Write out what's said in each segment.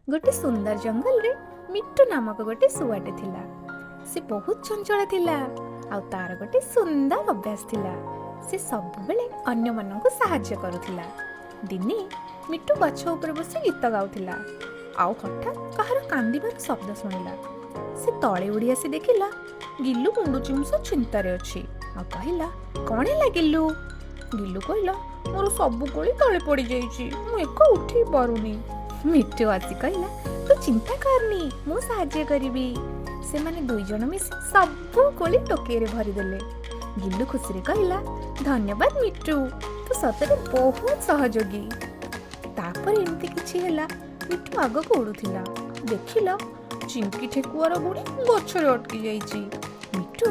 ଗୋଟେ ସୁନ୍ଦର ଜଙ୍ଗଲରେ ମିଟୁ ନାମକ ଗୋଟେ ଶୁଆଟେ ଥିଲା। ସେ ବହୁତ ଚଞ୍ଚଳ ଥିଲା ଆଉ ତାର ଗୋଟେ ସୁନ୍ଦର ଅଭ୍ୟାସ ଥିଲା। ସେ ସବୁବେଳେ ଅନ୍ୟମାନଙ୍କୁ ସାହାଯ୍ୟ କରୁଥିଲା। ଦିନେ ମିଟୁ ଗଛ ଉପରେ ବସି ଗୀତ ଗାଉଥିଲା ଆଉ ହଠାତ୍ କାହାର କାନ୍ଦିବାର ଶବ୍ଦ ଶୁଣିଲା। ସେ ତଳେ ଉଡ଼ି ଆସି ଦେଖିଲା, ଗିଲୁ ଗୁଣ୍ଡୁଚି ମୂଷା ଚିନ୍ତାରେ ଅଛି ଆଉ କହିଲା, "କ'ଣ ହେଲା ଗିଲୁ?" ଗିଲୁ କହିଲା, "ମୋର ସବୁ କୋଳି ତଳେ ପଡ଼ିଯାଇଛି। ମୁଁ ଏକା ଉଠେଇ ପାରୁନି।" ମିଟୁ ଆସି କହିଲା, "ତୁ ଚିନ୍ତା କରନି, ମୁଁ ସାହାଯ୍ୟ କରିବି।" ସେମାନେ ଦୁଇ ଜଣ ମିଶି ସବୁ କୋଳି ଟୋକେଇରେ ଭରିଦେଲେ। ଗିଲୁ ଖୁସିରେ କହିଲା, "ଧନ୍ୟବାଦ ମିଟୁ, ତୁ ସତରେ ବହୁତ ସହଯୋଗୀ।" ତାପରେ ଏମିତି କିଛି ହେଲା, ମିଟୁ ଆଗକୁ ଉଡ଼ୁଥିଲା, ଦେଖିଲା ଚିଙ୍କି ଠେକୁଆର ଗୁଡ଼ି ଗଛରେ ଅଟକି ଯାଇଛି। ମିଟୁ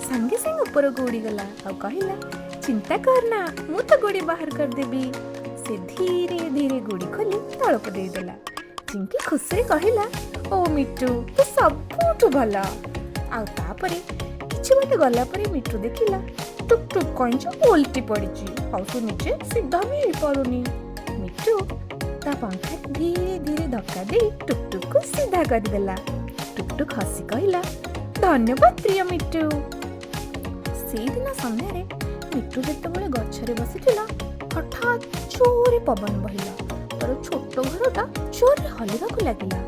ସାଙ୍ଗେ ସାଙ୍ଗେ ଉପରକୁ ଉଡ଼ିଗଲା ଆଉ କହିଲା, "ଚିନ୍ତା କରନା, ମୁଁ ତ ଗୁଡ଼ି ବାହାର କରିଦେବି।" ସେ ଧୀରେ ଧୀରେ ଗୁଡ଼ି ଖୋଲି ତଳକୁ ଦେଇଦେଲା। ଚିଙ୍କି ଖୁସିରେ କହିଲା, "ଓ ମିଟୁ, ତୁ ସବୁଠୁ ଭଲ।" ଆଉ ତାପରେ କିଛି ବାଟ ଗଲା ପରେ ମିଟୁ ଦେଖିଲା ଟୁକ୍ ଟୁକ୍ କଇଁଚ ଓଲଟି ପଡ଼ିଛି ଆଉ ସେ ନିଜେ ସିଧା ବି ହେଇପାରୁନି। ମିଟୁ ତା ପଙ୍ଖାରେ ଧୀରେ ଧୀରେ ଧକ୍କା ଦେଇ ଟୁକ୍ ଟୁକ୍କୁ ସିଧା କରିଦେଲା। ଟୁକ୍ ଟୁକ୍ ହସି କହିଲା, "ଧନ୍ୟବାଦ ପ୍ରିୟ ମିଟୁ।" ସେଇଦିନ ସନ୍ଧ୍ୟାରେ ମିଟୁ ଯେତେବେଳେ ଗଛରେ ବସିଥିଲା, ହଠାତ୍ ଜୋରେ ପବନ ବହିଲା। ତାର ଛୋଟ ଘରଟା ଜୋରରେ ହଲିବାକୁ ଲାଗିଲା।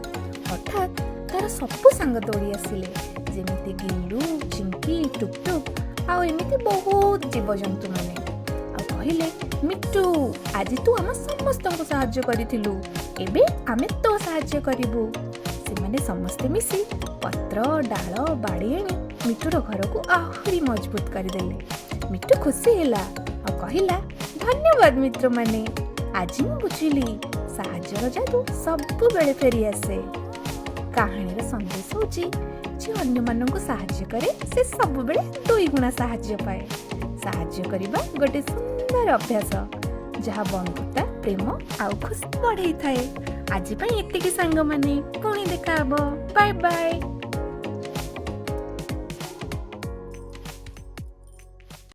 ହଠାତ୍ ତାର ସବୁ ସାଙ୍ଗ ଦୌଡ଼ି ଆସିଲେ, ଯେମିତି ଗିଲୁ, ଚିଙ୍କି, ଟୁକ୍ ଟୁକ୍ ଆଉ ଏମିତି ବହୁତ ଜୀବଜନ୍ତୁମାନେ, ଆଉ କହିଲେ, "ମିଟୁ, ଆଜି ତୁ ଆମ ସମସ୍ତଙ୍କୁ ସାହାଯ୍ୟ କରିଥିଲୁ। ଏବେ ଆମେ ତୋ ସାହାଯ୍ୟ କରିବୁ।" ସେମାନେ ସମସ୍ତେ ମିଶି ପତ୍ର, ଡାଳ, ବାଡ଼ି ଆଣି ମିଟୁର ଘରକୁ ଆହୁରି ମଜବୁତ କରିଦେଲେ। ମିଟୁ ଖୁସି ହେଲା ଆଉ କହିଲା, "ଧନ୍ୟବାଦ ମିତ୍ରମାନେ। ଆଜି ମୁଁ ବୁଝିଲି, ସାହାଯ୍ୟର ଯାଦୁ ସବୁବେଳେ ଫେରି ଆସେ।" କାହାଣୀର ସନ୍ଦେଶ ହେଉଛି, ଯିଏ ଅନ୍ୟମାନଙ୍କୁ ସାହାଯ୍ୟ କରେ, ସେ ସବୁବେଳେ ଦୁଇ ଗୁଣା ସାହାଯ୍ୟ ପାଏ। ସାହାଯ୍ୟ କରିବା ଗୋଟେ ସୁନ୍ଦର ଅଭ୍ୟାସ, ଯାହା ବନ୍ଧୁତା, ପ୍ରେମ ଆଉ ଖୁସି ବଢ଼େଇଥାଏ। ଆଜି ପାଇଁ ଏତିକି ସାଙ୍ଗମାନେ, ପୁଣି ଦେଖା ହବ। Bye bye.